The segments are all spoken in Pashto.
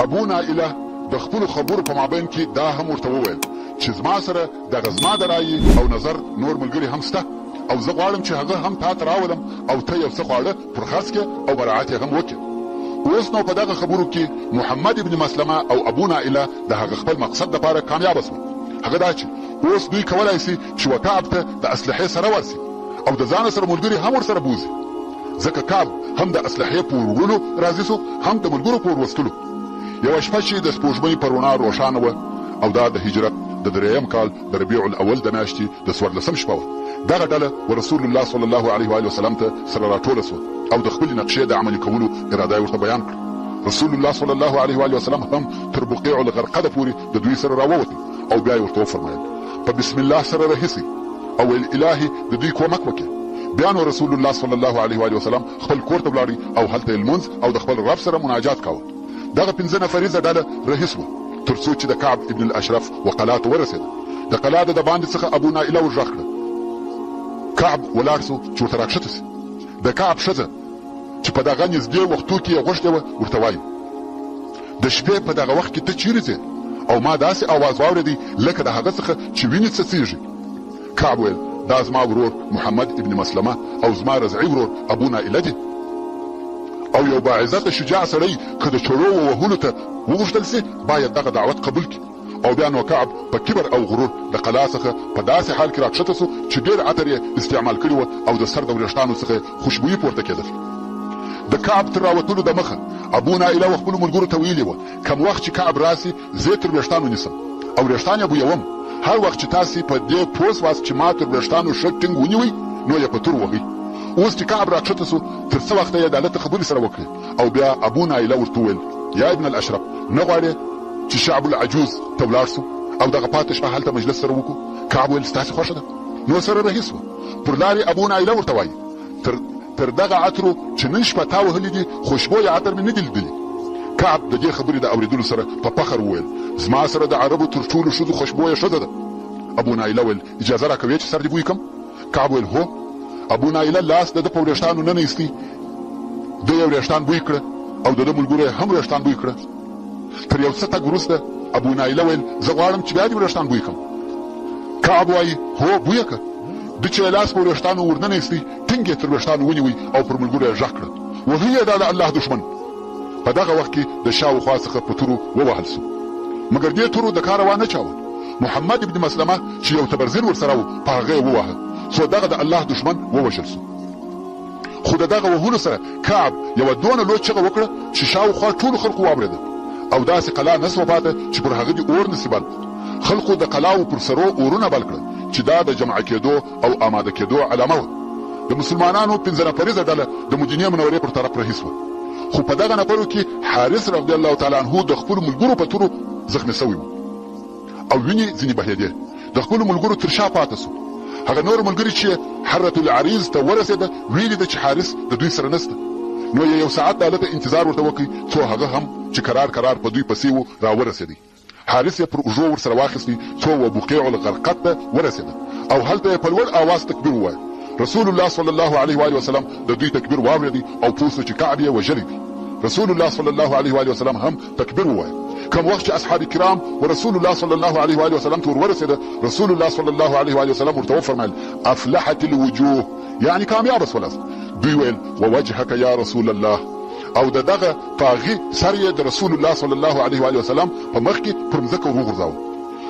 ابو نائله د خپلو خبرو په مابین کې دا هم ورته وویل چې زما سره دغه زما د رایې او نظر نور ملګري هم شته او زه غواړم چې هغه هم تا ته راولم او ته یو څه خواړه پر خرڅ کړې او براعت یې هم وکړې. اوس نو په دغه خبرو کې محمد ابن مسلمه او ابو نائله د هغه خپل مقصد لپاره کامیابه شول، هغه دا چې اوس دوی کولای شي چې و کعب ته د اسلحې سره ورشي او د ځانه سره ملګري هم ورسره بوځي، ځکه کعب هم د اسلحې په وړلو راضي شو هم د ملګرو په وروستلو. یوه شپه چې د سپوږمۍ په روڼا روښانه وه او دا د هجرت د درېیم کال د ربیع الاول د میاشتې د 14 شپه وه، دغه ډله و رسول الله صلی الله علیه وآله وسلم ته سره راټوله شوه او د خپلې نقشې د عملي کولو اراده یې ورته بیان کړه. رسول الله صلی الله علیه وآله وسلم هم تر بقیع الغرقده پورې د دوی سره راووت او بیا یې ورته وفرمایل، په بسم الله سره رهي شئ او ویل الهي د دوی کومک وکړې. بیا نو رسول الله صلی الله علیه وآله وسلم خپل کور ته ولاړی او هلته یې لمونځ او د خپل رب سره مناجات کاوه. دغه پنځه نفریزه ډله رهي شوه تر څو چې د کعب ابن الاشرف و قلا ته ورسېده. د قلا د دباندې څخه ابو نائله ورږغ کړه. کعب ولاړ شو چې ورته راکښته شي. د کعب ښځه چې په دغه نږدې وختو کې یې غوښتې وه ورته وايي، د شپې په دغه وخت کې ته چیرې ځې؟ او ما داسې اواز واورېدی لکه د هغه څخه چې وینې څڅېږي. کعب ویل، دا زما ورور محمد ابن مسلمه او زما رضعي ورور ابو نائله دي. او یو باعزته شجاع سړی که د چړو و وهلو ته وغوښتل شي باید دغه دعوت قبول کړي. او بیا نو کعب په کبر او غرور د قلا څخه په داسې حال کې راکښته شو چې ډېر عطر یې استعمال کړي وه او د سر د وریښتانو څخه یې خوشبویي پورته کېدل. د کعب تر راوتلو دمخه ابو نائله و خپلو ملګرو ته ویلي وه، کوم وخت چې کعب راشي زه یې تر وریښتانو نیسم او وریښتان یې بویوم، هر وخت چې تاسې په دې پوه شواست چې ما تر وریښتانو ښه ټینګ ونیوی نو یې په تور وهئ. اوس چې کعب راکښته شو تر څه وخته یې دالته خبرې سره وکړې او بیا ابو نائله ورته وویل، یا ابن الاشرف نه غواړې چې شعب العجوز ته ولاړ شو او دغه پاتې شپه هلته مجلس سره وکړو؟ کعب ویل، ستاسې خوښه ده. نو سره رهي شوه. پر لارې ابو نائله ورته وایي، تر تر دغه عطرو چې نن شپه تا وهلي دي خوشبویه عطر مې نه دي لیدلي. کعب د دې خبرې د اورېدلو سره په فخر وویل، زما سره د عربو تر ټولو ښځو خوشبویه ښځه ده. ابو نائله ویل، اجازه راکوې چې سر دې بوی کړم؟ کعب ویل، هو. ابو نائله لاس د ده په وریښتانو ننه ایستی، ده یې وریښتان بوی کړه او د ده ملګرو یې هم وریښتان بوی کړه. تر یو څه تګ وروسته ابو نائله ویل، زه غواړم چې بیا دې وریښتان بوی کړم. کعب وایي، هو بوی یې کړه. ده چې یې لاس په وریښتانو ورننه ایستی، ټینګ یې تر وریښتانو ونیوی او پر ملګرو یې غږ کړه، وهئ یې دا د الله دښمن! په دغه وخت کې د شا و خوا څخه په تورو ووهل شو، مګر دې تورو د کاره وانه چاوه. محمد ابن مسلمه چې یو تبرزین ورسره و، په هغه یې وواهه، څو دغه د الله دښمن ووژل شو. خو د دغه وهلو سره کعب یوه دونه لوی چغه وکړه چې شا و خوا ټولو خلقو واورېده او داسې قلا نه شوه پاته چې پر هغه دې اور نه شي بل. خلقو د قلاوو پر سرو اورونه بل کړه چې دا د جمع کېدو او آماده کېدو علامه وه. د مسلمانانو پنځه نفریزه ډله د مدینې منورې پر طرف رهي شوه، خو په دغه نفرو کې حارث رضی الله تعالی عنه د خپلو ملګرو په تورو زخمي شوی و او وینې ځینې بهېدې. د خپلو ملګرو تر شا پاته شو. هغه نور ملګري چې حرة العریض ته ورسېده ویې لیده چې حارث د دوی سره نشته، نو یې یو ساعت دالته انتظار ورته وکړ څو هغه هم چې کرار کرار په دوی پسې و راورسېدی. حارث یې پر اوږو ورسره واخیستی څو و بقیع الغرقد ته ورسېده او هلته یې په لوړ آواز تکبیر ووایه. رسول الله صلی الله علیه وآله وسلم د دوی تکبیر واورېدی او پوه شو چې کعب یې وژلی دی. رسول الله صلی الله علیه وآله وسلم هم تکبیر ووایه. کوم وخت چې اصحاب کرام و رسول الله صلی الله علیه وآله وسلم ته ورورسېده، رسول الله صلی الله علیه وآله وسلم ورته وفرمایل، افلحت الوجوه، یعنې کامیابه سولاست. دوی ویل، ووجهک یا رسول الله. او د دغه طاغي سر یې د رسول الله صلی الله علیه وآله وسلم په مخ کې پر مځکه وروغورځاوه.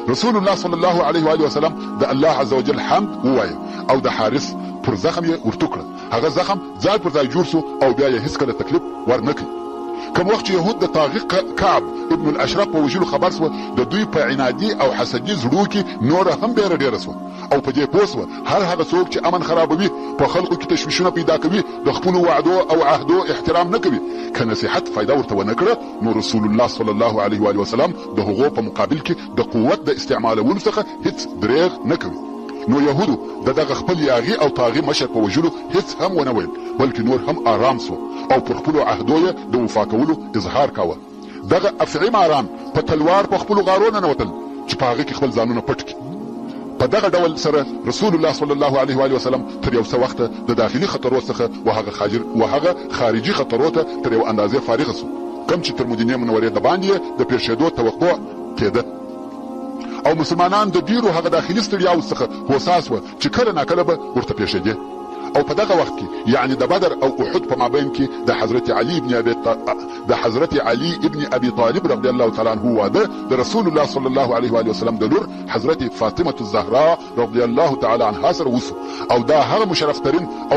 رسول الله صلی الله علیه وآله وسلم د الله عزوجل حمد ووایه او د حارث پر زخم یې ورتو کړه، هغه زخم ځای پر ځای جوړ شو او بیا یې هیڅکله تکلیف ور نه کړ. کوم وخت چې یهود د طاغي کعب ابن الاشرف په وژلو خبر شوه، د دوی په عنادي او حسدي زړو کې نوره هم بېره ډېره شوه او په دې پوه شوه هر هغه څوک چې امن خرابوي، په خلکو کې تشویشونه پیدا کوي، د خپلو وعدو او عهدو احترام نه کوي، که نصیحت فایده ورته ونه کړه نو رسول الله صلی الله علیه وآله وسلم د هغو په مقابل کې د قوت د استعمالولو څخه هیڅ دریغ نه کوي. نو یهودو د دغه خپل یاغي او طاغي مشر په وژلو هیڅ هم ونه ویل، بلکې نور هم آرام شوه او پر خپلو عهدو یې د وفا کولو اظهار کاوه. دغه افعي ماران په تلوار په خپلو غارو ننوتل چې په هغه کې خپل ځانونه پټ کړي. په دغه ډول سره رسول الله صلی الله علیه وآله وسلم تر یو څه وخته د داخلي خطرو څخه و هغه خارجي خطرو ته تر یو اندازې فارغ شو. کوم چې تر مدینې منورې دباندې یې د پېښېدو توقع کېده. او مسلمانان د ډېرو هغه داخلي ستړیاوو څخه هوسا سوه چې کله ناکله به ورته پېښېدې. او په دغه وخت کې یعنې د بدر او احد په مابین کې د حضرت علي ابن ابي د حضرت علي ابن ابي طالب رضی الله تعالی عنه واده د رسول الله صلی الله علیه و آله وسلم د لور حضرت فاطمة الزهراء رضی الله تعالی عنها سره وسو او دا هغه مشرف ترین او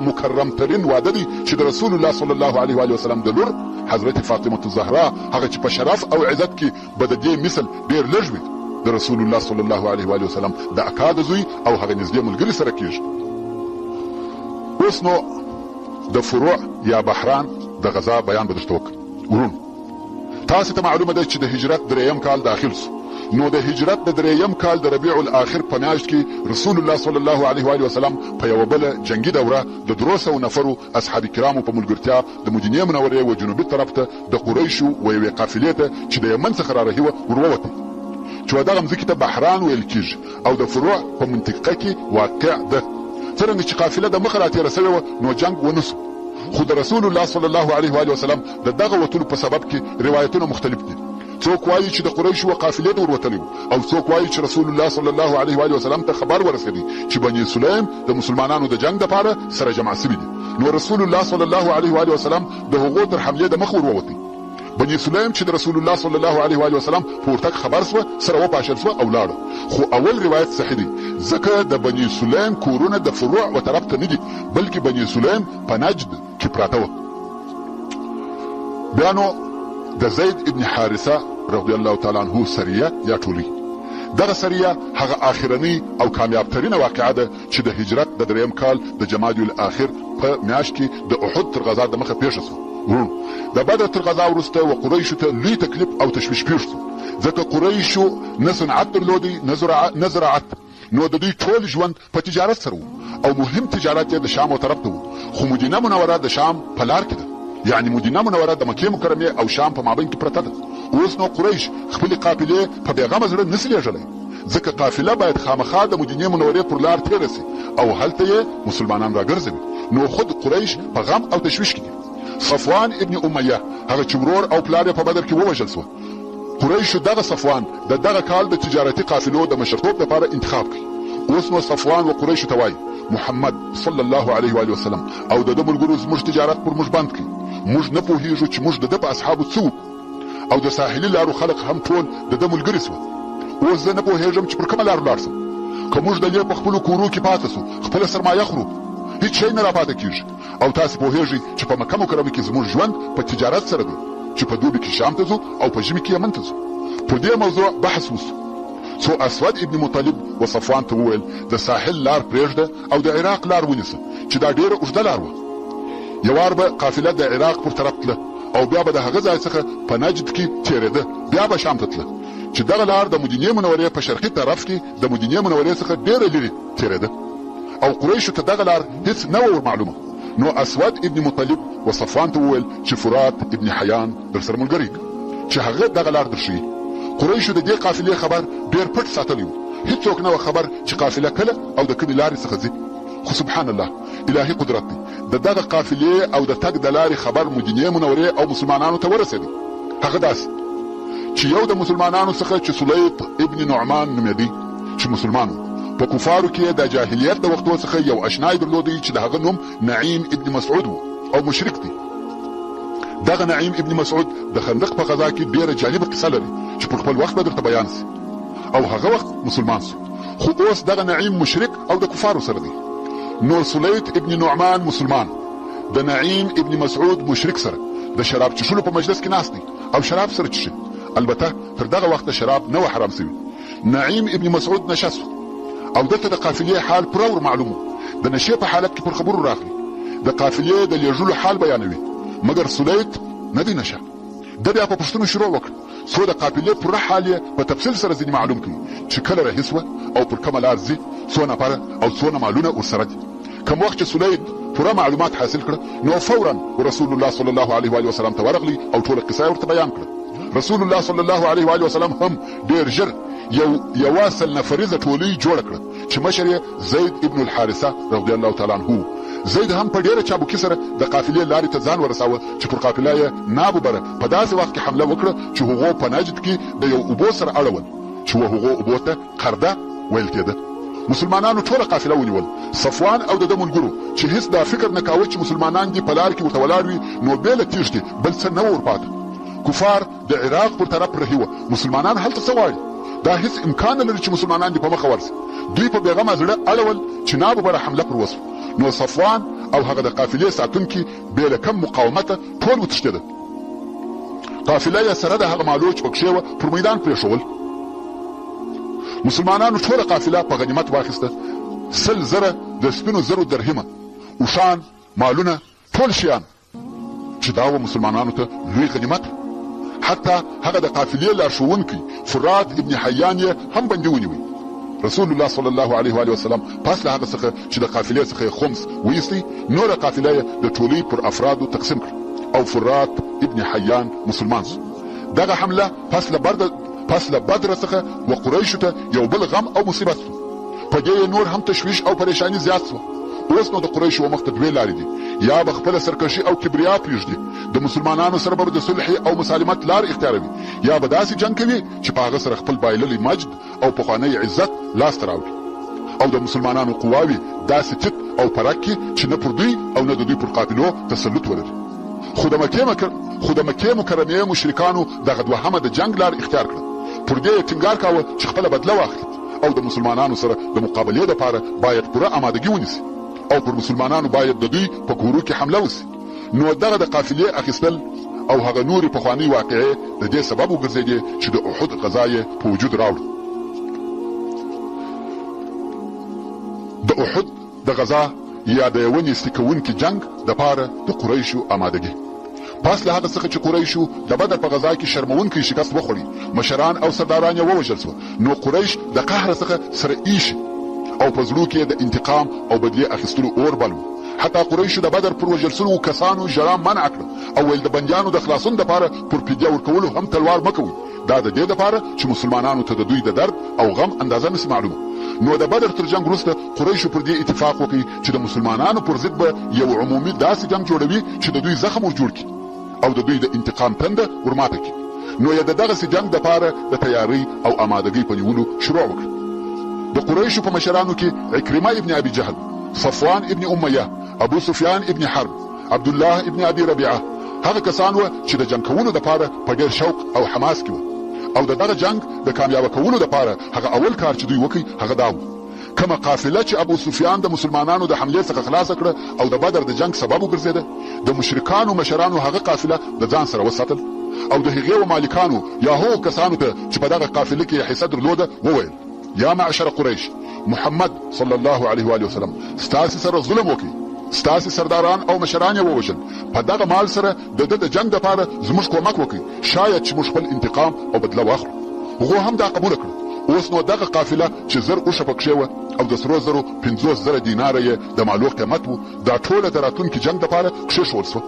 مکرم ترین واده دی چې د رسول الله صلی الله علیه و آله وسلم د لور حضرت فاطمة الزهراء هغه چې په شرف او عزت کې به د دې مثل ډېر لږ وي د رسول الله صلی الله علیه و آله وسلم د اکا د زوی او هغه نږدې ملګري سره کیږي. اوس نو د فروع یا بحران د غزا بیان به درته وکړم. وروڼو تاسې ته معلومه ده چې د هجرت درېیم کال داخل سو، نو د هجرت د درېیم کال د ربیع الاخر په میاشت کې رسول الله صلی الله علیه و آله وسلم په یوه بله جنګي دوره د 300 نفرو اصحاب کرامو په ملګرتیا د مدینې منورې و جنوبي طرف ته د قریشو و یوې قافلې ته چې د یمن څخه رارهي وه ور ووتی چې و دغه مځکې ته بحران ویل کیږي او د فروع په منطقه کې واقع ده. څرنګه چې قافله د مخه راتیره شوې وه نو جنګ ونه شو. خو د رسول الله صلی الله علیه وآله وسلم د دغه وتلو په سبب کې روایتونه مختلف دي. څوک وايي چې د قریشو و قافلې ته وروتلی و او څوک وايي چې رسول الله صلی الله علیه وآله وسلم ته خبر ورسېدی چې بني سلیم د مسلمانانو د جنګ دپاره سره جمع شوي دي نو رسول الله صلی الله علیه وآله وسلم د هغو تر حملې د مخه ورووتی. بني سلیم چې د رسول الله صلی الله علیه وآله وسلم په ورتګ خبر شوه سره وپاشل شوه او لاړه. خو اول روایت صحیح دی ځکه د بني سلیم کورونه د فروع و طرف ته نه دي بلکې بني سلیم په نجد کې پراته وه. بیا نو د زید ابن حارثه رضی الله تعالی عنه سریه یا ټولۍ. دغه سریه هغه آخرنۍ او کامیاب ترینه واقعه ده چې د هجرت د دریم کال د جمادی الاخر په میاشت کې د احد تر غزا دمخه پېښه شوه. وروڼو! د بدر تر غزا وروسته و قریشو ته لوی تکلیف او تشویش پېښ شو، ځکه قریشو نه صنعت درلودی نه زراعت، نو د دوی ټول ژوند په تجارت سره وو او مهم تجارت یې د شام و طرف ته وو، خو مدینه منوره د شام په لار کې ده، یعنې مدینه منوره د مکې مکرمې او شام په مابین کې پرته ده. اوس نو قریش خپلې قافلې په بېغمه زړه نه شي لېږلی، ځکه قافله باید خامخا د مدینې منورې پر لار تېره شي او هلته یې مسلمانان راګرځوي، نو خود قریش په غم او تشویش کې دي. صفوان ابن امیه، هغه چې ورور او پلار یې په بدر کې ووژل شوه، قریشو دغه صفوان د دغه کال د تجارتي قافلو د مشرتوب لپاره انتخاب کړ. اوس نو صفوان و قریشو ته وايي، محمد، صلی الله علیه وآله وسلم، او د ده ملګرو زموږ تجارت پر موږ بند کړ. موږ نه پوهېږو چې موږ د ده په اصحابو څه وکړو. او د ساحلي لارو خلق هم ټول د ده ملګري شوه. اوس زه نه پوهېږم چې پر کومه لار ولاړ شم. که موږ د لې په خپلو کورو کې پاته شو، خپله سرمایه خورو. هیڅ شی نه راپاته کېږي. او تاسې پوهېږئ چې په مکه مکرمه کې زموږ ژوند په تجارت سره دی چې په دوبي کې شام ته ځو او په ژمي کې یمن ته ځو. پر دې موضوع بحث وشو څو اسود ابن مطلب و صفوان ته وویل، د ساحل لار پرېږده او د عراق لار ونیسه چې دا ډېره اوږده لار وه. یوار به قافله د عراق پر طرف تله او بیا به د هغه ځای څخه په نجد کې تېرېده بیا به شام ته تله چې دغه لار د مدینې منورې په شرقي طرف کې د مدینې منورې څخه ډېره لرې تېرېده. او قریشو ته دغه لار هیڅ نه وه ورمعلومه، نو اسود ابن مطلب و صفوان ته وویل چې فرات ابن حیان درسره ملګری که چې هغه دغه لار درښیي. قریشو د دې قافلې خبر ډېر پټ ساتلی و، هیڅوک نه وه خبر چې قافله کله او د کومې لارې څخه ځي، خو سبحان الله الهي قدرت دی د دغه قافلې او د تګ د لارې خبر مدینې منورې او مسلمانانو ته ورسېدی، هغه داسې چې یو د مسلمانانو څخه چې سلیط ابن نعمان نومېدی، چې مسلمان وو، په کفارو کې یې د جاهلیت د وختو څخه یو اشنای درلودی چې د هغه نوم نعیم ابن مسعود وو او مشرک دی. دغه نعیم ابن مسعود د خندق په غزا کې ډیره جالبه قصه لري چې پر خپل وخت به درته بیان شي او هغه وخت مسلمان شو خو اوس دغه نعیم مشرک او د کفارو سره دی. نو سلیط ابن نعمان مسلمان د نعیم ابن مسعود مشرک سره د شراب چښلو په مجلس کې ناست دی او شراب سره چښي، البته تر دغه وخته شراب نه وه حرام شوي. نعیم ابن مسعود نشه شو او ده ته د قافلې حال پوره ور معلوم و، د نشې په حالت کې پر خبرو راغلی، د قافلې د لېږلو حال بیانوي، مګر سلیط نه دی نشه. ده بیا په پوښتنو شروع وکړه، څو د قافلې پوره حال یې په تفصیل سره ځینې معلوم کړي، چې کله رهي شوه او پر کومه لار ځي، څو نفره او څونه مالونه ورسره دي. کوم وخت چې سلیط پوره معلومات حاصل کړه، نو فوراً ورسول الله صلی الله علیه وآله وسلم ته ورغلی او ټوله قصه یې ورته بیان کړه. رسول الله صلی الله علیه وآله وسلم هم ډېر ژر یو یوه 100 نفریزه ټولۍ جوړه کړه چې مشر یې زید ابن الحارثه رضی الله تعالی عنه و. زید هم په ډېره چابکي سره د قافلې لارې ته ځان ورساوه چې پر قافله یې ناببره په داسې وخت کې حمله وکړه چې هغو په نجد کې د یو اوبو سره اړول چې و هغو اوبو ته قرده ویل کېده. مسلمانانو ټوله قافله ونیول. صفوان او د ده ملګرو چې هیڅ دا فکر نه کاوه چې مسلمانان دې په لار کې ورته ولاړ وي نو بې له تېښتې بل څه نه وه ورپاته. کفار د عراق پر طرف رهي وه، مسلمانان هلته څه غواړي؟ دا هیڅ امکان نه لري چې مسلمانان دې په مخه ورشي. دوی په بېغمه زړه اړول چې ناببره حمله پر وشوه نو صفوان او هغه د قافلې ساتونکي بې له کم مقاومته ټول وتښتېدل. قافله یې سره د هغه مالو چې پکښې وه پر میدان پرېښول. مسلمانانو ټوله قافله په غنیمت واخیسته، 100,000 د سپینو زرو درهمه، اوښان، مالونه، ټول شیان. چې دا و مسلمانانو ته لوی غنیمت. حتی هغه د قافلې لارښوونکی فرات ابن حیان یې هم بندي ونیوی. رسول الله صلی الله علیه وآله وسلم پس له هغه څخه چې د قافلې څخه یې خمس وایستی، نوره قافله یې د ټولۍ پر افرادو تقسیم کړه او فرات ابن حیان مسلمان شو. دغه حمله پس له پس له بدره څخه و قریشو ته یو بل غم او مصیبت شو. په دې یې نور هم تشویش او پریشاني زیات شوه. اوس نو د قریشو و مخ ته دوې لارې دي، یا به خپله سرکشي او کبریا پرېږدي، د مسلمانانو سره به د صلحې او مسالمت لار اختیاروي، یا به داسې جنګ کوي چې په هغه سره خپل بایللی مجد او پخوانی عزت لاس ته راوړي او د مسلمانانو قواوې داسې تیت او پرک کړي چې نه پر دوی او نه د دوی پر قافلو تسلط ولري. خو د مکې خو د مکې مکرمې مشرکانو دغه دوهمه د جنګ لار اختیار کړه، پر دې یې ټینګار کاوه چې خپله بدله واخلي او د مسلمانانو سره د مقابلې لپاره باید پوره امادګي ونیسي او پر مسلمانانو باید د دوی په کورو کې حمله وشي. نو دغه د قافلې اخیستل او هغه نورې پخوانۍ واقعې د دې سبب وګرځېدې چې د احد غزا یې په وجود راوړه. د احد د غزا یا د یوه نیستي کوونکي جنګ دپاره د قریشو آمادګي. پس له هغه څخه چې قریشو د بدر په غزا کې شرموونکی شکست وخوړی، مشران او سرداران یې ووژل شوه، نو قریش د قهره څخه سره ایښي او په زړو کې یې د انتقام او بدلې اخیستلو اور بل و. حتی قریشو د بدر پر وژل شوو کسانو ژړا منع کړه او ویل د بندیانو د خلاصون دپاره پر فدیه ورکولو هم تلوار مه کوئ، دا د دې دپاره چې مسلمانانو ته د دوی د درد او غم اندازه نشي معلومه. نو د بدر تر جنګ وروسته قریشو پر دې اتفاق وکړ چې د مسلمانانو پر ضد به یو عمومي داسې جنګ جوړوي چې د دوی زخم ور جوړ کړي او د دوی د انتقام تنده ور ماته کړي. نو یې د دغسې جنګ دپاره د تیارۍ او امادګۍ په نیولو شروع وکړه. د قریشو په مشرانو کې عکرمه ابن ابي جهل، صفوان ابن امیه، ابو سفیان ابن حرب، عبدالله ابن ابي ربیعه هغه کسان وه چې د جنګ کولو دپاره په ډېر شوق او حماس کې وه او د دغه جنګ د کامیابه کولو دپاره هغه اول کار چې دوی وکړ هغه دا و کومه قافله چې ابو سفیان د مسلمانانو د حملې څخه خلاصه کړه او د بدر د جنګ سبب وګرځېده، د مشرکانو مشرانو هغه قافله د ځان سره وساتل او د هغې و مالکانو یا هغو کسانو ته چې په دغه قافله کې یې حصه درلوده وویل، یا معشر قریش! محمد، صلی الله علیه وآله وسلم، ستاسې سره ظلم وکړ، ستاسې سرداران او مشران یې ووژل، په دغه مال سره د ده د جنګ لپاره زموږ کومک وکړئ، شاید چې موږ خپل انتقام او بدله واخلو. هغو هم دا قبوله کړه. اوس نو دغه قافله چې 1000 اوښه پکښې وه او د سرو زرو 50,000 دیناره یې د مالو قیمت و، دا ټوله د راتلونکي جنګ لپاره کښېښول شوه.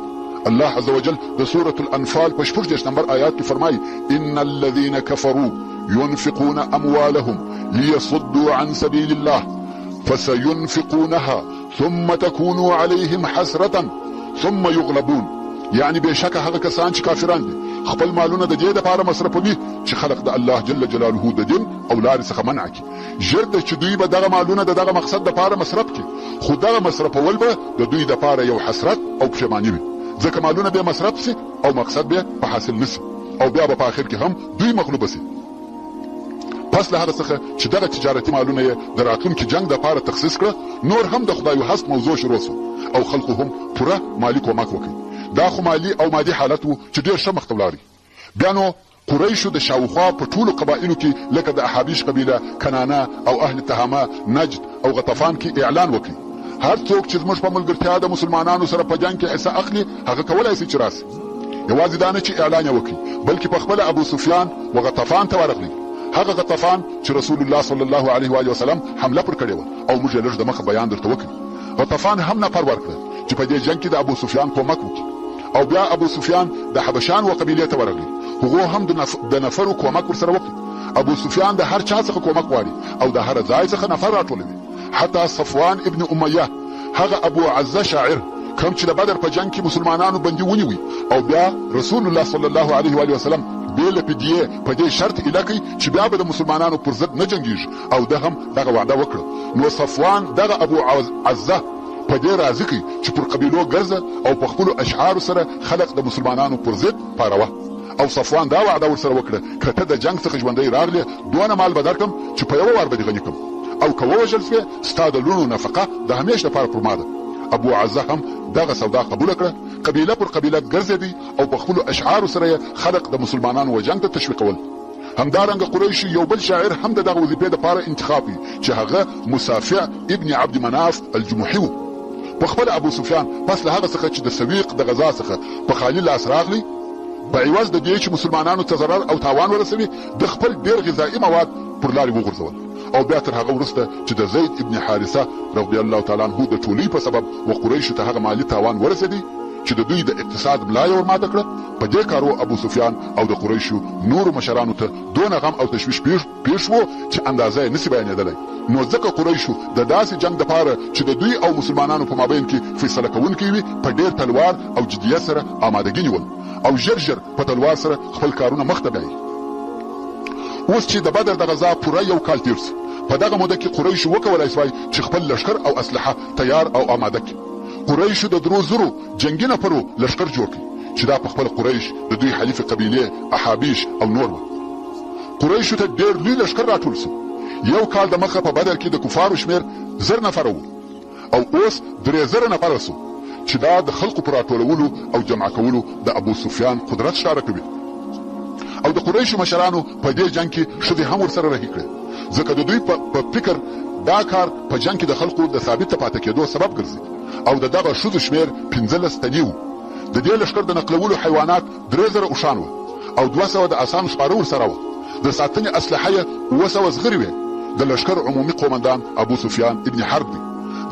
الله عز وجل د سورة الانفال په 36 نمبر آیات کې فرمایي، ان الذین کفروا ينفقون اموالهم ليصدوا عن سبيل الله فسينفقونها ثم تكون عليهم حسرة ثم يغلبون. یعنی بېشکه هغه کسان چې کافران دي خپل مالونه د دې لپاره مصرفوي چې خلق د الله جل جلاله د دین او لارې څخه منع کړي. ژر ده چې دوی به دغه مالونه د دغه مقصد لپاره مصرف کړي، خو دغه مصرفول به د دوی لپاره یو حسرت او پښیماني وي، ځکه مالونه به مصرف شي او مقصد به په حاصل نه شي او بیا به په اخر کې هم دوی مغلوب شي. پس له هغه څخه چې دغه تجارتي مالونه یې د راتلونکي جنګ لپاره تخصیص کړه، نور هم د خدای هست موضوع شروع شوه او خلکو هم پوره مالي کومک وکړ. دا خو مالي او مادي حالت و چې ډېر ښه مخته ولاړی. بیا نو قریشو د شاوخوا په ټولو قبایلو کې لکه د احابیش قبیله، کنانه او اهل تهامه، نجد او غطفان کې اعلان وکړ، هر څوک چې زموږ په ملګرتیا د مسلمانانو سره په جنګ کې حصه اخلي هغه کولای شي چې راشي. یوازې دا نه چې اعلان یې وکړ، بلکې په خپله ابو سفیان و غطفان ته ورغلی، هغه غطفان چې رسول الله صلی الله علیه وآله وسلم حمله پر کړې وه او موږ یې لږ دمخه بیان درته وکړ. غطفان هم نفر ورکړه چې په دې جنګ کې د ابو سفیان کومک وکړي. او بیا ابو سفیان د حبشان و قبیلې ته ورغلی، هغو هم د نفرو کومک ورسره وکړ. ابو سفیان د هر چا څخه کومک غواړي او د هره ځای څخه نفر راټولوي. حتی صفوان ابن امیه هغه ابو عزه شاعر کوم چې د بدر په جنګ کې مسلمانانو بندي ونیوی او بیا رسول الله صلی الله علیه و آله وسلم بې له فدیې په دې شرط ایله کړ چې بیا به د مسلمانانو پر ضد نه جنګیږي او ده هم دغه وعده وکړه نو صفوان دغه ابو عزه په دې راضي کړ چې پر قبیلو ګرځه او په خپلو اشعارو سره خلق د مسلمانانو پر ضد پاروه او صفوان دا وعده ورسره وکړه که ته د جنګ څخه ژوندی راغلې دونه مال به درکړم چې په یوه وار به دې غني کړم او که ووژل شوې ستا د لوڼو نفقه د همېش لپاره پر ما ده. ابو عزه هم دغه سودا قبوله کړه، قبیله پر قبیله ګرځېدی او په خپلو اشعارو سره یې خلق د مسلمانانو و جنګ ته تشویقول. همدارنګه قریشو یو بل شاعر هم د دغه وظیفې لپاره انتخاب کړ چې هغه مسافع ابن عبد مناف الجمحي و. په خپله ابو سفیان پس له هغه څخه چې د سویق د غزا څخه په خالي لاس راغلی، په عوض د دې چې مسلمانانو ته ضرر او تاوان ورسوي، ده خپل ډېر غذایي مواد پر لارې وغورځول او بیا تر هغه وروسته چې د زید ابن حارثه رضی الله تعالی عنه د ټولۍ په سبب و قریشو ته هغه مالي تاوان ورسېدی چې د دوی د اقتصاد ملا یې ورماته کړه، په دې کارو ابو سفیان او د قریشو نورو مشرانو ته دونه غم او تشویش پېښ وو چې اندازه یې نشي بیانېدلی، نو ځکه قریشو د داسې جنګ دپاره چې د دوی او مسلمانانو په مابین کې فیصله کوونکی وي په ډېر تلوار او جدیت سره آمادګي نیول او ژر ژر په تلوار سره خپل کارونه مخته بیایي. اوس چې د بدر د غزا پوره یو کال تېر شو، په دغه موده کې قریشو وکولای شوای چې خپل لښکر او اسلحه تیار او آماده کړي. قریشو د درو زرو جنګي نفرو لښکر جوړ کړ چې دا په خپله قریش، د دوی حلیفې قبیلې، احابیش او نور وه. قریشو ته ډېر لوی لښکر راټول شو. یو کال د مخه په بدر کې د کفارو شمېر زر نفره وو او اوس 3000 نفره شو چې دا د خلقو پر راټولولو او جمع کولو د ابو سفیان قدرت ښکاره کوي. او د قریشو مشرانو په دې جنګ کې ښځې هم ورسره رهي کړې ځکه د دوی په فکر دا کار په جنګ کې د خلقو د ثابته پاتې کېدو سبب ګرځي او د دغه ښځو شمېر 15 تنې وو. د دې لښکر د نقلولو حیوانات 3000 اوښان وه او 200 د اسانو سپاره ورسره وه. د ساتنې اسلحه یې 700 زغرې وې. د لښکر عمومي قومندان ابو سفیان ابن حرب دی.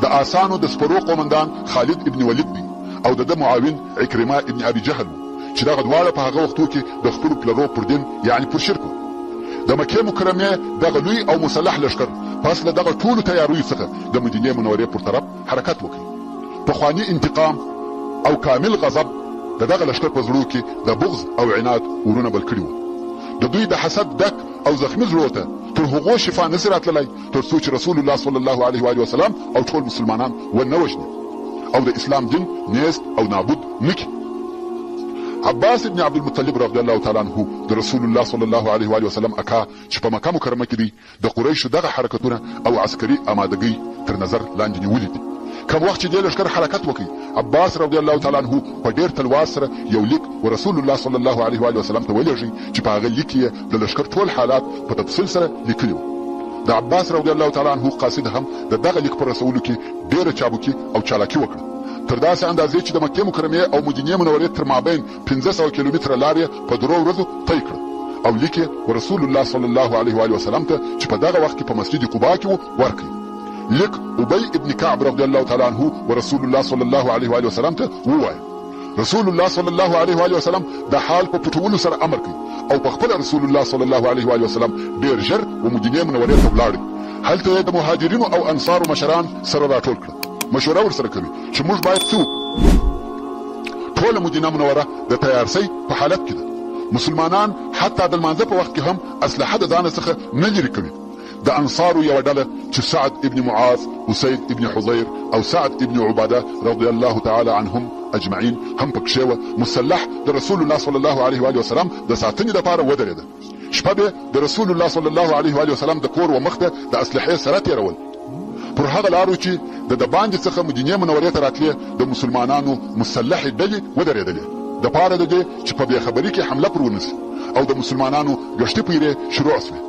د اسانو د سپرو قومندان خالد ابن ولید دی او د ده معاون عکرمه ابن ابي جهل وو چې دغه دواړه په هغه وختو کې د خپلو پلرو پر دین یعنې پر شرک وو. د مکې مکرمې دغه لوی او مسلح لښکر پس له دغه ټولو تیاریو څخه د مدینې منورې پر طرف حرکت وکړ. پخواني انتقام او کامل غضب د دغه لښکر په زړو کې د بغض او عناد اورونه بل کړي وو. د دوی د حسد ډک او زخمي زړو ته تر هغو شفا نه شي راتللی تر څو چې رسول الله صلی الله علیه وآله وسلم او ټول مسلمانان ونه وژني او د اسلام دین نیست او نابود نه کړي. عباس ابن عبدالمطلب رضی الله تعالی عنه د رسول الله صلی الله علیه وآله وسلم اکا چې په مکه مکرمه کې دی د قریشو دغه حرکتونه او عسکري آمادګۍ تر نظر لاندې نیولي دي. کوم وخت چې دې لښکر حرکت وکړ، عباس رضی الله تعالی عنه په ډېر تلوار سره یو لیک و رسول الله صلی الله علیه وآله وسلم ته ولېږی چې په هغه لیک کې یې د لښکر ټول حالات په تفصیل سره لیکلي وو. د عباس رضی الله تعالی عنه قاصد هم د دغه لیک په رسولو کې ډېره چابکي او چالاکي وکړه، تر داسې اندازې چې د مکې مکرمې او مدینې منورې تر مابین 500 کیلومتره لار یې په درو ورځو طی کړه او لیک یې و رسول الله صلی الله علیه وآله وسلم ته چې په دغه وخت کې په مسجد قباء کې و ورکړ. لیک ابی ابن کعب رضی الله تعالی عنه و رسول الله صلی الله علیه وآله وسلم ته ووایه. رسول الله صلی الله علیه وآله وسلم د حال په پټولو سره امر کړ او په خپله رسول الله صلی الله علیه وآله وسلم ډېر ژر و مدینې منورې ته ولاړی. هلته یې د مهاجرینو او انصارو مشران سره راټول کړل، مشوره ورسره کوي چې موږ باید څه وکړو. ټوله مدینه منوره د تیارسۍ په حالت کې ده. مسلمانان حتی د لمانځه په وخت کې هم اسلحه د ځانه څخه نه لیرې کوي. د انصارو یوه ډله چې سعد ابن معاذ، اسید ابن حضیر او سعد ابن عباده رضی الله تعالی عنهم اجمعین هم پکښې وه، مسلح د رسول الله صلی الله علیه وآله وسلم د ساتنې لپاره ودرېده. شپه به د رسول الله صلی الله علیه وآله وسلم د کور و مخ ته د اسلحې سره تېرول. پر هغه لارو چې د دباندې څخه مدینې منورې ته راتلې د مسلمانانو مسلحې ډلې ودرېدلې د پاره د دې چې په بې خبري کې حمله پر ونه شي او د مسلمانانو ګشتي پیرې شروع شوې.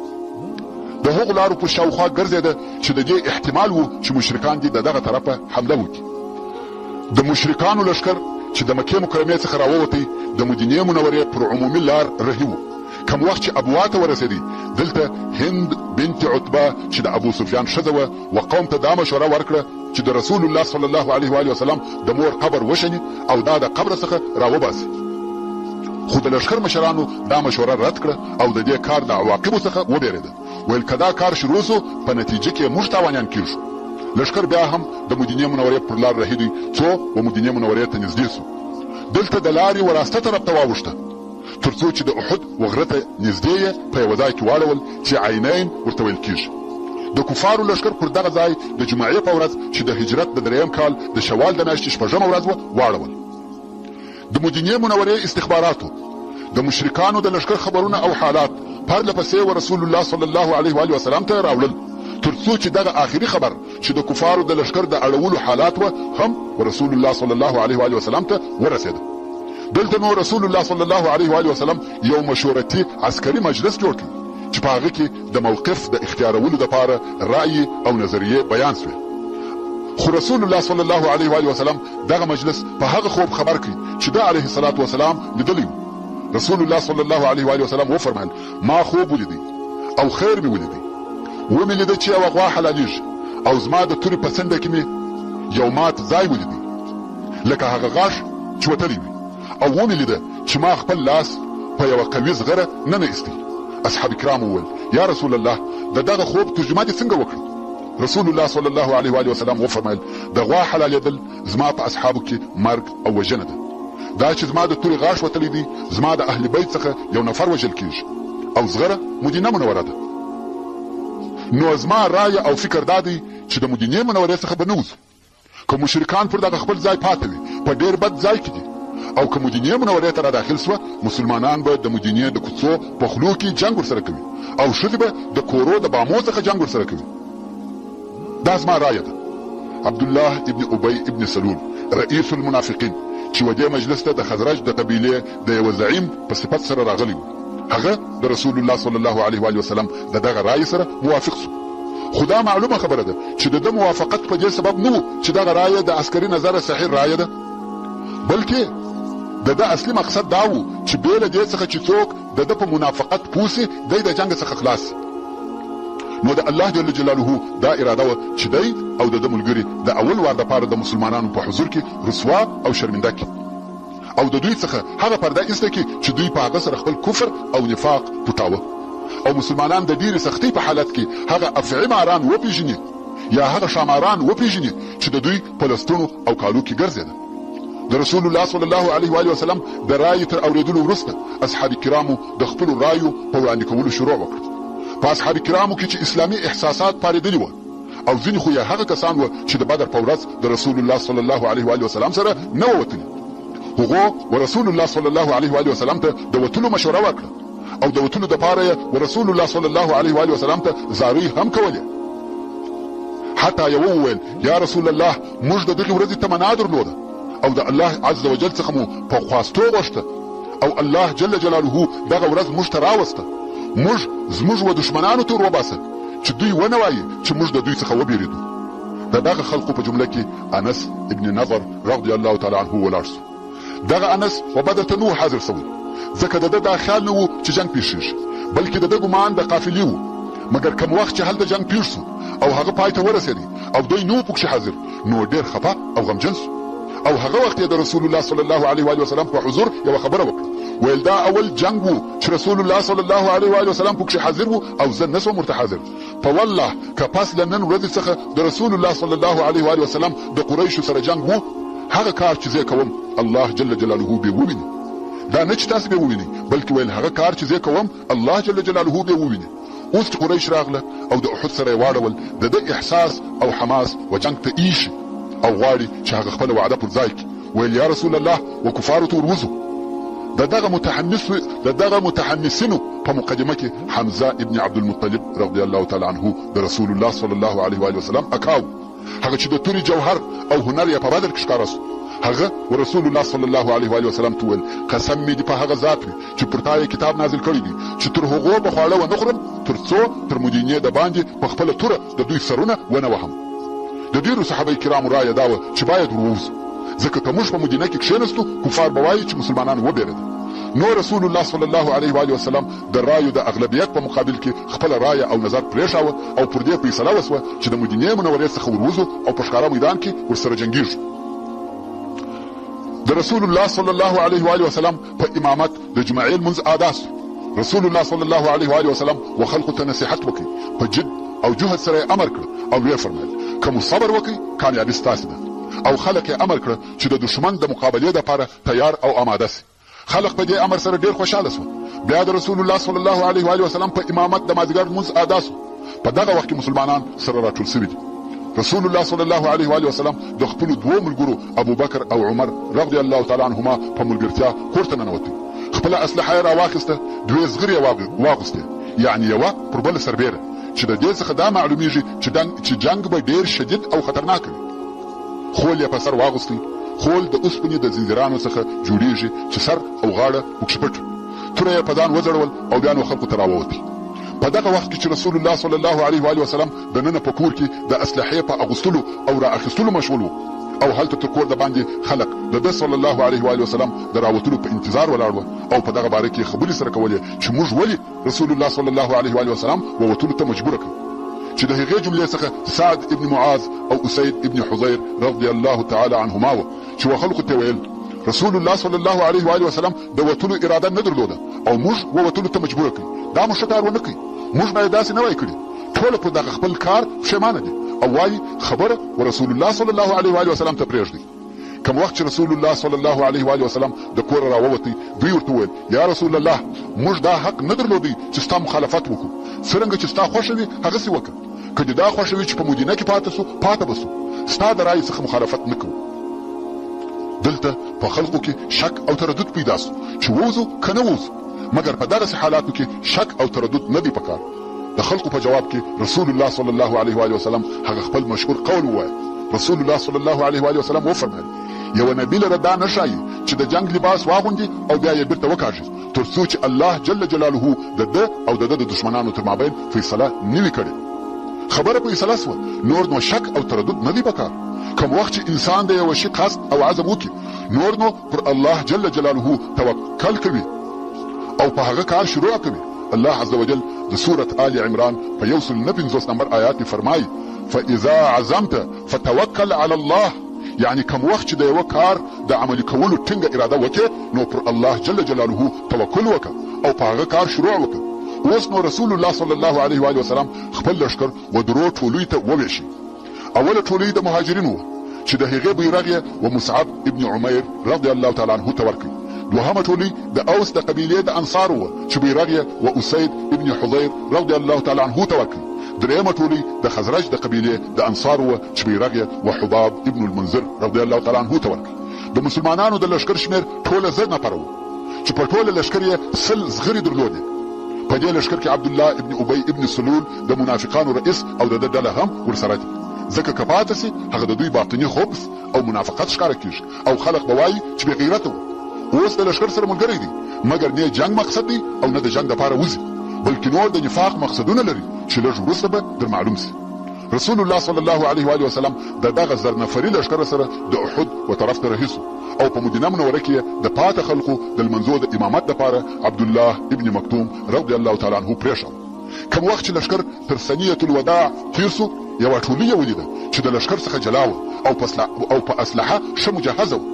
د هغو لارو پر شاوخوا ګرځېده چې د دې احتمال و چې مشرکان دې د دغه طرفه حمله وکړي. د مشرکانو لښکر چې د مکې مکرمې څخه راووتی د مدینې منورې پر عمومي لار رهي و. کوم وخت چې ابوا ته ورسېدی دلته هند بنت عتبه چې د ابو سفیان ښځه وه و قوم ته دا مشوره ورکړه چې د رسول الله صلی الله علیه وآله وسلم د مور قبر وشني او دا د قبر څخه راوباسي. خو د لښکر مشرانو دا مشوره رد کړه او د دې کار د عواقبو څخه وبېرېده، ویل که دا کار شروع شو په نتیجه کې موږ تاوانیان کیږو. لښکر بیا هم د مدینې منورې پر لار رهي دی څو و مدینې منورې ته نږدې سو. دلته د لارې و راسته طرف ته واوښته تر څو چې د احد و غره ته نږدې یې په یوه ځای کې واړول چې عینین ورته ویل کیږي. د کفارو لښکر پر دغه ځای د جمعې په ورځ چې د هجرت د دریم کال د شوال د میاشتې شپږمه ورځ وه واړول. د مدینې منورې استخباراتو د مشرکانو د لښکر خبرونه او حالات پرله پسې و رسول الله صلی الله علیه و آله وسلم ته راوړل تر څو چې دغه آخري خبر چې د کفارو د لښکر د اړولو حالات وه هم و رسول الله صلی الله علیه و آله وسلم ته ورسېده. دلته نو رسول الله صلی الله علیه و آله وسلم یو مشورتي عسکري مجلس جوړ کړ چې په هغه کې د موقف د اختیارولو لپاره رأیې او نظریې بیان شوې. خو رسول الله صلی الله علیه و آله وسلم دغه مجلس په هغه خوب خبر کړ چې ده علیه الصلاة والسلام لیدلی و. رسول الله صلی الله علیه و آله وسلم وفرمایل، ما خوب ولیدی او خیر مې ولیدی. ومې لیده چې یوه غوا حلالېږي او زما د تورې په څنډه کې مې یو مات ځای ولیدی لکه هغه غاښ چې وتلی وي او ومې لیده چې ما خپل لاس په یوه قوي زغره ننه ایستی. اصحاب کرامو وویل، یا رسول الله د دغه خوب ترجمه دې څنګه وکړه؟ رسول الله صلی الله علیه و آله وسلم وفرمایل، د غوا حلالېدل زما په اصحابو کې مرګ او وژنه ده. دا چې زما د تورې غاښ وتلی دی، زما د اهل بیت څخه یو نفر وژل کیږي او زغره مدینه منوره ده. نو زما رایه او فکر دا دی چې د مدینې منورې څخه به نه وځو. که مشرکان پر دغه خپل ځای پاته وي، په ډېر بد ځای کې دي او که مدینې منورې ته راداخل شوه، مسلمانان به د مدینې د کوڅو په خولو کې جنګ ورسره کوي او ښځې به د کورو د بامو څخه جنګ ورسره کوي. دا زما رایه ده. عبدالله ابن ابی ابن سلول رئیس المنافقین چې و دې مجلس ته د خزرج د قبیلې د یوه زعیم په صفت سره راغلی و، هغه د رسول الله صلی الله علیه وآله وسلم د دغه رایې سره موافق شو. خو دا معلومه خبره ده چې د ده موافقت په دې سبب نه و چې دغه رایه د عسکري نظره صحیح رایه ده، بلکې د ده اصلي مقصد دا و چې بې له دې څخه چې څوک د ده په منافقت پوه شي، دی د جنګ څخه خلاص شي. نو د الله جل جلاله دا اراده وه چې دی او د ده ملګري د اول وار لپاره د مسلمانانو په حضور کې رسوا او شرمنده کړي او د دوی څخه هغه پرده ایسته کړي چې دوی په هغه سره خپل کفر او نفاق پټاوه او مسلمانان د ډېرې سختۍ په حالت کې هغه افعي ماران وپېژني یا هغه ښاماران وپېژني چې د دوی په لستوڼو او کالو کې ګرځېده. د رسول الله صلی الله علیه و آله وسلم د رایې تر اورېدلو وروسته اصحاب کرامو د خپلو رایو په وړاندې کولو شروع وکړه. په اصحاب کرامو کې چې اسلامي احساسات پارېدلي وه او ځینې خو یې هغه کسان وه چې د بدر په ورځ د رسول الله صلی الله علیه و آله وسلم سره نه وه وتلي، هغو ورسول الله صلی الله علیه و آله وسلم ته د وتلو مشوره ورکړه او د وتلو دپاره یې ورسول الله صلی الله علیه و آله وسلم ته زارۍ هم کولې. حتی یوه وویل، یا رسول الله موږ د دغې ورځې تمنا درلوده او د الله عز وجل څخه مو په خواستو غوښته او الله جل جلاله دغه ورځ موږ ته راوسته، موږ زموږ و دښمنانو ته ور وباسه چې دوی ونه وايي چې موږ د دوی څخه وبېرېدو. د دغه خلقو په جمله کې انس ابن نضر رضی الله تعالی عنه ولاړ شو. دغه انس و بدر ته نه و حاضر شوی، ځکه د ده دا خیال نه و چې جنګ پېښېږي، بلکې د ده ګمان د قافلې و، مګر کوم وخت چې هلته جنګ پېښ شو او هغه پای ته ورسېدی او دی نه و پکښې حاضر، نو ډېر خپه او غمجن شو او هغه وخت یې د رسول الله صلی الله علیه وآله وسلم په حضور یوه خبره وکړه، ویل دا اول جنګ و چې رسول الله صلی الله علیه وآله وسلم پکښې حاضر و او زه نه شوم ورته حاضر، په والله که پس له نن ورځې څخه د رسول الله صلی الله علیه وآله وسلم د قریشو سره جنګ و، هغه کار چې زه کوم الله جل جلاله به وویني، دا نه چې تاسې به ووینئ، بلکې ویل هغه کار چې زه کوم الله جل جلاله به وویني. اوس چې قریش راغله او د احد سره یې واړول، د ده احساس او حماس و جنګ ته ایښي او غواړي چې هغه خپله وعده پر ځای کړي، ویل یا رسول الله و کفارو ته وروځو. د دغه متحمسو د دغه متحمسینو په مقدمه کې حمزه ابن عبدالمطلب رضی الله تعالی عنه د رسول الله صلی الله علیه وآله وسلم اکا و، هغه چې د تورې جوهر او هنر یې په بدر کې ښکاره شو. هغه و رسول الله صلی الله علیه وآله وسلم ته وویل، قسم مې دې په هغه ذات وي چې پر تا یې کتاب نازل کړی دی چې تر هغو به خواړه ونه خورم تر څو تر مدینې دباندې په خپله توره د دوی سرونه ونه وهم. د ډېرو صحابه کرامو رایه دا وه چې باید ور ووځو، ځکه که موږ په مدینه کې کښېنستو کفار به وایي چې مسلمانان وبېرېدل. نو رسول الله صلی الله علیه وآله وسلم د رایو د اغلبیت په مقابل کې خپله رایه او نظر پرېښاوه او پر دې فیصله وشوه چې د مدینې منورې څخه ور وځو او په ښکاره میدان کې ورسره جنګېږو. د رسول الله صلی الله علیه وآله وسلم په امامت د جمعې لمونځ ادا شو. رسول الله صلی الله علیه وآله وسلم و خلقو ته نصیحت وکړ، په جد او جهد سره یې امر کړ او ویې فرمایل، که مو صبر وکړ، کامیابي ستاسې ده. او خلق یې امر کړه چې د دښمن د مقابلې دپاره تیار او اماده شي. خلق په دې امر سره ډېر خوشحاله شوه. بیا د رسول الله صلی الله علیه وآله وسلم په امامت د مازدیګر لمونځ ادا شو. په دغه وخت کې مسلمانان سره راټول شوي دي. رسول الله صلی الله علیه وآله وسلم د خپلو دوو ملګرو ابوبکر او عمر رضی الله تعالی عنهما په ملګرتیا کور ته ننوتی. خپله اسلحه یې راواخیسته، دوې زغرې یې واغوستې، یعنې یوه پر بله سربېره، چې د دې څخه دا معلومیږي چې جنګ به ډېر شدید او خطرناک وي. خول یې په سر واغوستی، خول د اوسپنې د ځنځیرانو څخه جوړیږي چې سر او غاړه پکښې پټ وي. توره یې په ځان وځړول او بیا نو خلکو ته راووتی. په دغه وخت کې چې رسول الله صلی الله علیه وآله وسلم د ننه په کور کې د اسلحې په اغوستلو او را اخیستلو مشغول وو او هلته تر کور دباندې خلک د ده صلی الله علیه وآله وسلم د راوتلو په انتظار ولاړ وه او په دغه باره کې یې خبرې سره کولې چې موږ ولې رسول الله صلی الله علیه وآله وسلم ووتلو ته مجبور کړ چې د هغې جملې څخه سعد ابن معاذ او اسید ابن حضیر رضی الله تعالی عنهما وه چې وخلکو ته ویل رسول الله صلی الله علیه وآله وسلم د وتلو اراده نه درلوده او موږ ووتلو ته مجبور کړ، دا مو ښه کار ونه کړ، موږ باید داسې نه وای کړي، ټوله پر دغه خپل کار پښېمانه دي او وايي خبره ورسول الله صلی الله علیه وآله وسلم ته پرېږدئ. کوم وخت چې رسول الله صلی الله علیه وآله وسلم د کوره راووتی، دوی ورته وویل، یا رسول الله! موږ دا حق نه درلودی چې ستا مخالفت وکړو، څرنګه چې ستا خوښه وي هغسې وکړه، که دې دا خوښه وي چې په مدینه کې پاتې شو، پاتې به شو، ستا د رایې څخه مخالفت نه کوو. دلته په خلقو کې شک او تردد پیدا شو چې ووځو که نه ووځو، مګر په دغسې حالاتو کې شک او تردد نه دی پکار. د خلقو په جواب کې رسول الله صلی الله علیه وآله وسلم هغه خپل مشهور قول ووایه، رسول الله صلی الله علیه وآله وسلم وفرمایل، یوه نبي لره دا نه ښایي چې د جنګ لباس واغوندي او بیا یې بیرته وکاږي، تر څو چې الله جل جلاله د ده او د ده د دښمنانو تر مابین فیصله نه وي کړې. خبره فیصله شوه، نور نو شک او تردد نه دی پکار. کوم وخت چې انسان د یوه شي قصد او عزم وکړي، نور نو پر الله جل جلاله توکل کوي او په هغه کار شروع کوي. الله عزوجل د سورة آل عمران په 159 نمبر آیات کې فرمایي، فاذا عزمت فتوکل علی الله، یعنې کوم وخت چې د یوه کار د عملي کولو ټینګه اراده وکړې، نو پر الله جل جلاله توکل وکړه او په هغه کار شروع وکړه. اوس نو رسول الله صلی الله علیه وآله وسلم خپل لښکر و درو ټولیو ته وویشی. اوله ټولۍ د مهاجرینو وه چې د هغې بیرغ یې و مصعب ابن عمیر رضی الله تعالی عنه ته ورکړ. دوهمه ټولۍ د اوس د قبیلې د انصارو وه چې بیرغ یې و اسید ابن حضیر رضی الله تعالی عنه ته ورکړ. درېیمه ټولۍ د خزرج د قبیلې د انصارو وه چې بیرغ یې و حباب ابن المنذر رضی الله تعالی عنه ته ورکړ. د مسلمانانو د لښکر شمېر ټوله 1000 نفره وو چې په ټوله لښکر یې 100 زغرې درلودې. په دې لښکر کې عبدالله ابن ابی ابن سلول د منافقانو رئیس او د ده ډله هم ورسره دي، ځکه که پاته شي هغه د دوی باطني خبث او منافقت ښکاره کیږي او خلق به وایي چې بې غیرته وو، اوس د لښکر سره ملګری دی، مګر نۀ جنګ مقصد دی او نه د جنګ دپاره وځي، بلکې نور د نفاق مقصدونه لري چې لږ وروسته به در معلوم شي. رسول الله صلی الله علیه وآله وسلم د دغه 1000 نفري لښکر سره د احد و طرف ته رهي شو او په مدینه منوره کې یې د پاته خلقو د لمنځو د امامت دپاره عبدالله ابن مکتوم رضی الله تعالی عنه پرېښاوه. کوم وخت چې لښکر تر ثنیة الوداع تېر شو، یوه ټولۍ یې ولیده چې د لښکر څخه جلا وه او په اسلحه ښه مجهزه وه.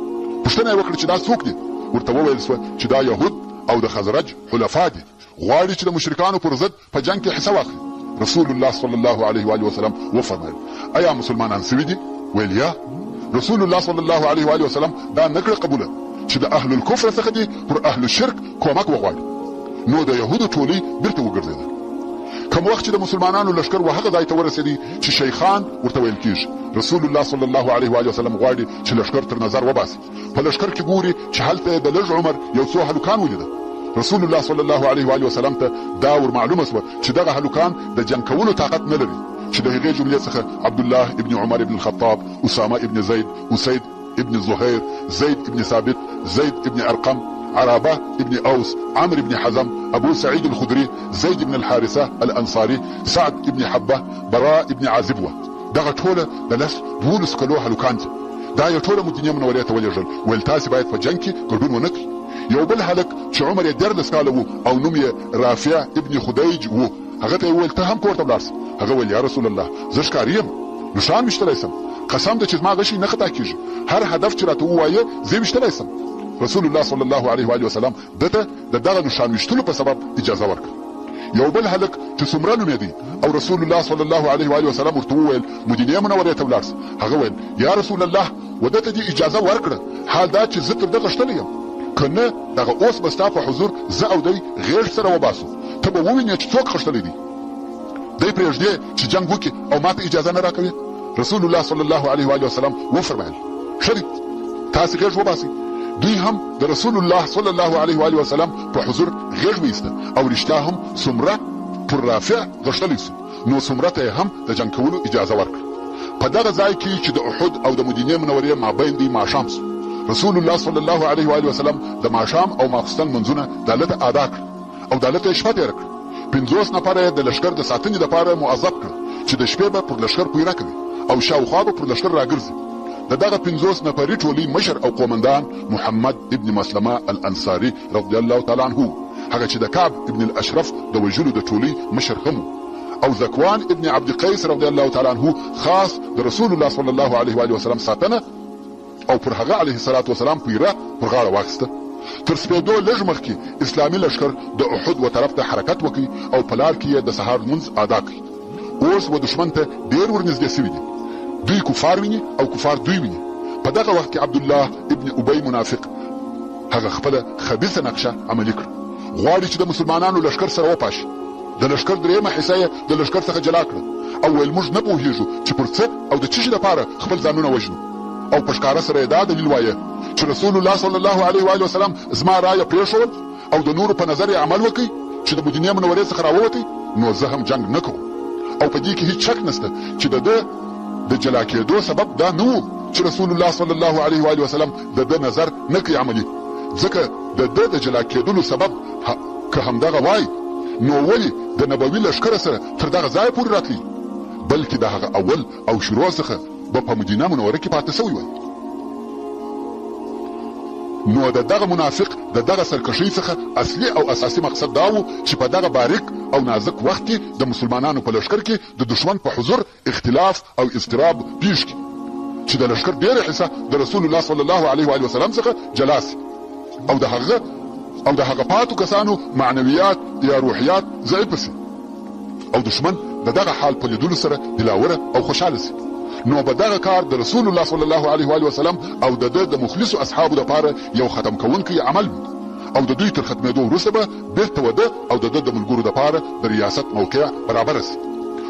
پوښتنه یې وکړه چې دا څوک دي؟ ورته وویل شوه چې دا یهود او د خزرج حلفا دي، غواړي چې د مشرکانو پر ضد په جنګ کې حصه واخلي. رسول الله صلی الله علیه وآله وسلم وفرمایل، ایا مسلمانان شوي دي؟ ویل یا. رسول الله صلی الله علیه وآله وسلم دا نه کړه قبوله چې د اهل الکفر څخه دې پر اهل الشرک کومک وغواړي، نو د یهودو ټولۍ بیرته وګرځېده. کوم وخت چې د مسلمانانو لښکر و هغه ځای ته ورسېدی چې شیخان ورته ویل کیږي، رسول الله صلی الله علیه وآله وسلم غواړي چې لښکر تر نظر وباسي. په لښکر کې ګوري چې هلته یې د لږ عمر یو څو هلکان ولیدل. رسول الله صلی الله علیه وآله وسلم ته دا ور معلومه شوه چې دغه هلکان د جنګ کولو طاقت نه لري، چې د هغې جملې څخه عبدالله ابن عمر ابن الخطاب، اسامه ابن زید، اسید ابن زهیر، زید ابن ثابت، زید ابن ارقم، عرابه ابن اوس، عمرو ابن حزم، ابو سعید الخدري، زید ابن الحارثه الانصاري، سعد ابن حبه، براء ابن عازب وه. دغه ټوله د 10، 12 کلو هلکان دي. دا یې ټوله مدینې منورې ته ولېږل، ویل تاسې باید په جنګ کې ګډون ونه کړئ. یو بل هلک چې عمر یې 13 کاله و او نوم یې رافع ابن خدیج و، هغه ته یې وویل ته هم کور ته ولاړ شه. هغه ویل یا رسول الله زه ښکاري یم، نښان ویشتلی شم، قسم ده چې زما غشی نه خطا کیږي، هر هدف چې راته ووایې زه یې ویشتلی شم. رسول الله صلی الله علیه وآله وسلم ده ته د دغه نښان ویشتلو په سبب اجازه ورکړه. یو بل هلک چې سمره نومېدی او رسول الله صلی الله علیه و آله وسلم ورته وویل، مدینې منورې ته ولاړ شه. هغه ویل، یا رسول الله! و ده ته دې اجازه ورکړه، حال دا چې زه تر ده غښتلی یم، که نه دغه اوس به ستا په حضور زه او دی غېږ سره وباسو، ته به ووینې چې څوک غښتلی دی. دی پرېږدې چې جنګ وکړي او ماته اجازه نه راکوې؟ رسول الله صلی الله علیه و آله وسلم وفرمایل، ښه دی، تاسې غېږ وباسئ. دوی هم د رسول الله صلی الله علیه و آله وسلم په حضور غېږ وایسته او رښتیا هم سمره پر رافع غښتلی شو، نو سمره ته یې هم د جنګ کولو اجازه ورکړه. په دغه ځای کې چې د احد او د مدینې منورې مابین دی ماښام شو. رسول الله صلی الله علیه و آله وسلم د ماښام او ماخستن لمونځونه دالته ادا کړل او دالته یې شپه تېره کړه. 50 نفره یې د لښکر د ساتنې لپاره موظف کړل چې د شپې به پر لښکر پیره کوي او شاوخوا به پر لښکر راګرځي. د دغه 50 نفري ټولۍ مشر او قومندان محمد ابن مسلمه الانصاري رضی الله تعالی عنه و، هغه چې د کعب ابن الاشرف د وژلو د ټولۍ مشر هم و او ذکوان ابن عبد قیس رضی الله تعالی عنه خاص د رسول الله صلی الله علیه و آله وسلم ساتنه او پر هغه علیه الصلاة والسلام پیره پر غاړه واخیسته. تر سپېدو لږ مخکې اسلامي لښکر د احد و طرف ته حرکت وکړ او په لار کې یې د سهار لمونځ ادا کړ. اوس و دښمن ته ډېر ورنږدې شوي دي. دوی کفار ویني او کفار دوی ویني. په دغه وخت کې عبدالله ابن ابی منافق هغه خپله خبیثه نقشه عملي کړه. غواړي چې د مسلمانانو لښکر سره وپاشي. د لښکر درېیمه حصه یې د لښکر څخه جلا کړه او ویل موږ نه پوهېږو چې پر څه او د څه شي لپاره خپل ځانونه وژنو او په ښکاره سره یې دا دلیل وایه چې رسول الله صلی الله علیه و آله وسلم زما رایه پرېښول او د نورو په نظر یې عمل وکړ چې د مدینې منورې څخه راووتی نو زه هم جنګ نه کوم او په دې کې هیڅ شک نشته چې د ده د جلا کېدو سبب دا نه و چې رسول الله صلی الله علیه و آله وسلم د ده نظر نه کوي عملي ځکه د ده د جلا کېدلو سبب که همدغه وای نو ولې د نبوي لښکره سره تر دغه ځایه پورې راتلی بلکې د هغه اول او شروع څخه به په مدینه منوره کې پاتې شوی وای. نو د دغه منافق د دغه سرکښۍ څخه اصلي او اساسي مقصد دا و چې په دغه باریک او نازک وخت کې د مسلمانانو په لښکر کې د دښمن په حضور اختلاف او اضطراب پېښ کړي چې د لښکر ډېره حصه د رسول الله صلی الله علیه و آله وسلم څخه جلا شي او د هغه او د هغه پاتو کسانو معنویات یا روحیات ضعیف شي او دښمن د دغه حال په لیدلو سره دلاوره او خوشحاله شي نو به دغه کار د رسول الله صلی الله علیه و آله وسلم او د ده د مخلصو اصحابو لپاره یو ختم کوونکی عمل وي او د دوی تر ختمېدو وروسته به بیرته و ده او د ده د ملګرو لپاره د ریاست موقع برابره شي.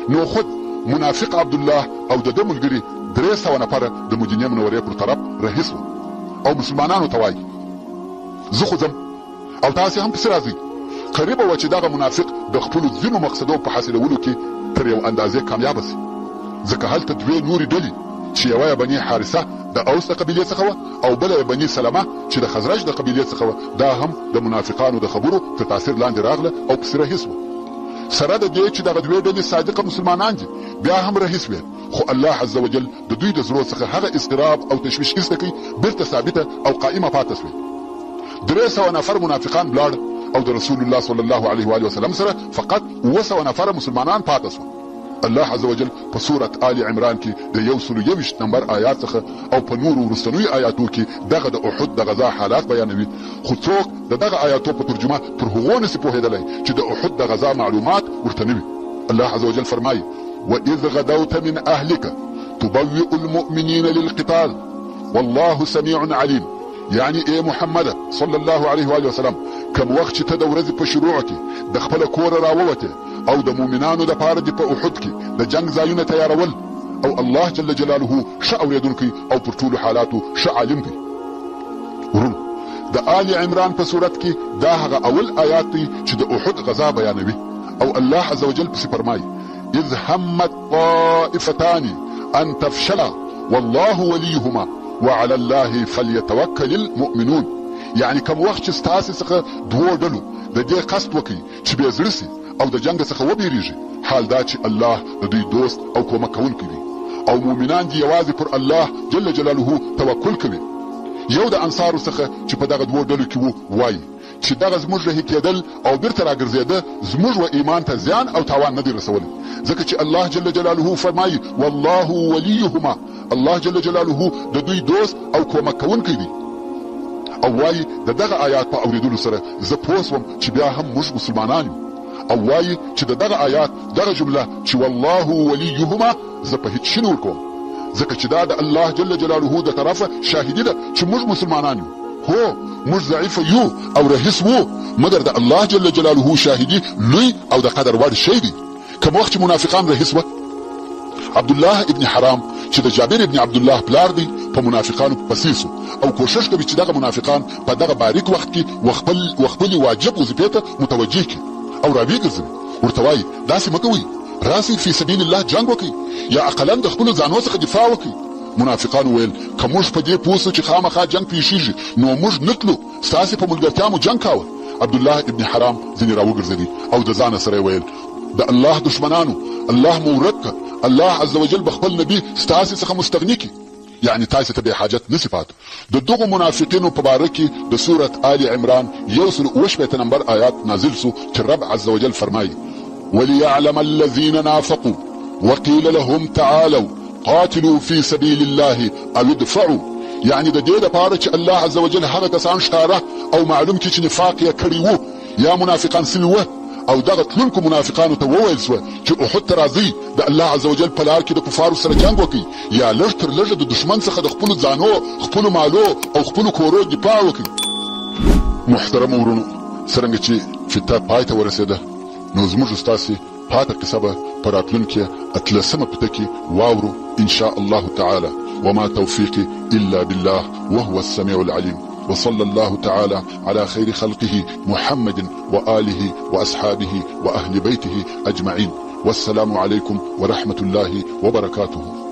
نو خود منافق عبدالله او د ده ملګري 300 نفره د مدینې منورې پر طرف رهي شول او مسلمانانو ته وايي، زه خو ځم او تاسې هم پسې راځئ. قریبه وه چې دغه منافق د خپلو ځینو مقصدو په حاصلولو کې تر یو اندازې کامیابه شي، ځکه هلته دوې نورې ډلې چې یوه یې بني حارثه د اوس د قبیلې څخه وه او بله یې بني سلمه چې د خزرج د قبیلې څخه وه، دا هم د منافقانو د خبرو تر تاثیر لاندې راغله او پسې رهي شوه. سره د دې چې دغه دوې ډلې صادقه مسلمانان دي، بیا هم رهي شوې، خو الله عز وجل د دوی د زړو څخه هغه اضطراب او تشویش ایسته کړ، بیرته ثابته او قائمه پاته شوې. 300 نفر منافقان ولاړ او د رسول الله صلی الله علیه وآله وسلم سره فقط 700 نفره مسلمانان پاته شوه. الله عز وجل په سورة آل عمران کې د 121 نمبر آیات څخه او په نورو وروستنیو آیاتو کې دغه د احد د غزا حالات بیانوي، خو څوک د دغه آیاتو په ترجمه پر هغو نشي پوهېدلی چې د احد د غزا معلومات ورته نه وي. الله عز وجل فرمایي، واذ غدوت من اهلک تبوئ المؤمنین للقتال والله سمیع علیم، یعنی ای محمده صلی الله علیه وآله وسلم کوم وخت چې ته د ورځې په شروع کې د خپله کوره راووتې او د مؤمنانو دپاره دې په احد کې د جنګ ځایونه تیارول او الله جل جلاله ښه اورېدونکی او پر ټولو حالاتو ښه عالم دی. وروڼو د آل عمران په سورت کې دا هغه اول آیات دی چې د احد غزا بیانوي او الله عز وجل پسې فرمایي، اذ همت طائفتان ان تفشلا والله وليهما وعلى الله فليتوکل المؤمنون، یعنې کوم وخت چې ستاسې څخه دوو ډلو د دې قصد وکړ چې بې زړه شي او د جنګ څخه وبېرېږي، حال دا چې الله د دوی دوست او کومک کوونکی دی او مؤمنان دې یوازې پر الله جل جلاله توکل کوي. یو د انصارو څخه چې په دغه دوو ډلو کې وو وایي چې دغه زموږ رهي کېدل او بیرته راګرځېده زموږ و ایمان ته زیان او تاوان نه دی رسولی، ځکه چې الله جل جلاله فرمایي، والله ولیهما، الله جل جلاله د دوی دوست او کومک کوونکی دی. او وایي د دغه آیات په اورېدلو سره زه پوه شوم چې بیا هم موږ مسلمانان یو او وایي چې د دغه آیات دغه جمله چې والله ولیهما زه په هیڅ شي نه ورکوم ځکه چې دا د الله جل جلاله د طرفه شاهدي ده چې موږ مسلمانان یو. هو موږ ضعیف یو او رهیس وو مګر د الله جل جلاله شاهدي لوی او د قدر وړ شی دی. کوم وخت چې منافقان رهي سوه، عبدالله ابن حرام چې د جابر ابن عبدالله پلار دی په منافقانو پسې سو او کوښښ کوي چې دغه منافقان په دغه باریک وخت کې وخپل وخپلې واجب وظیفې ته متوجه کړي او راویې ګرځوي. ورته وایي، داسې مه کوئ، راسئ فی سبیل الله جنګ وکړئ یا اقلا د خپلو ځانو څخه دفاع وکړئ. منافقانو ویل، که موږ په دې پوه سو چې خامخا جنګ پېښېږي نو موږ نه تلو، ستاسې په ملګرتیا مو جنګ کاوه. عبدالله ابن حرام ځنې راوګرځېدی او د ځانه سره یې ویل، د الله دښمنانو! الله مو ورک که، الله عزوجل به خپل نبي ستاسې څخه مستغني کړي، یعنې تاسې ته بې حاجت نه شي پاتې. د دغو منافقینو په باره کې د سورة آل عمران 167 نمبر آیات نازل شو چې رب عزوجل فرمایي، وليعلم الذين نافقوا وقيل لهم تعالوا قاتلوا في سبيل الله او ادفعوا یعنې د دې لپاره چې الله عزوجل هغه کسان ښکاره او معلوم کړي چې نفاق یې کړی وو یا منافقان شوي وه او دغه تلونکو منافقانو ته وویل شوه چې احد ته راځئ د الله عزوجل په لار کې د کفارو سره جنګ وکړئ یا لږ تر لږه د دښمن څخه د خپلو ځانو، خپلو مالو او خپلو کورو دفاع وکړئ. محترمو وروڼو! څرنګه چې فته پای ته ورسېده نو زموږ ستاسې پاته قصه به په راتلونکې اتلسمه پته کې واورو ان شاء الله تعالی وما توفیقی الا بالله وهو السمیع العلیم وصلی الله تعالی علی خیر خلقه محمد وآله واصحابه واهل بیته اجمعین والسلام علیکم ورحمة الله وبرکاته.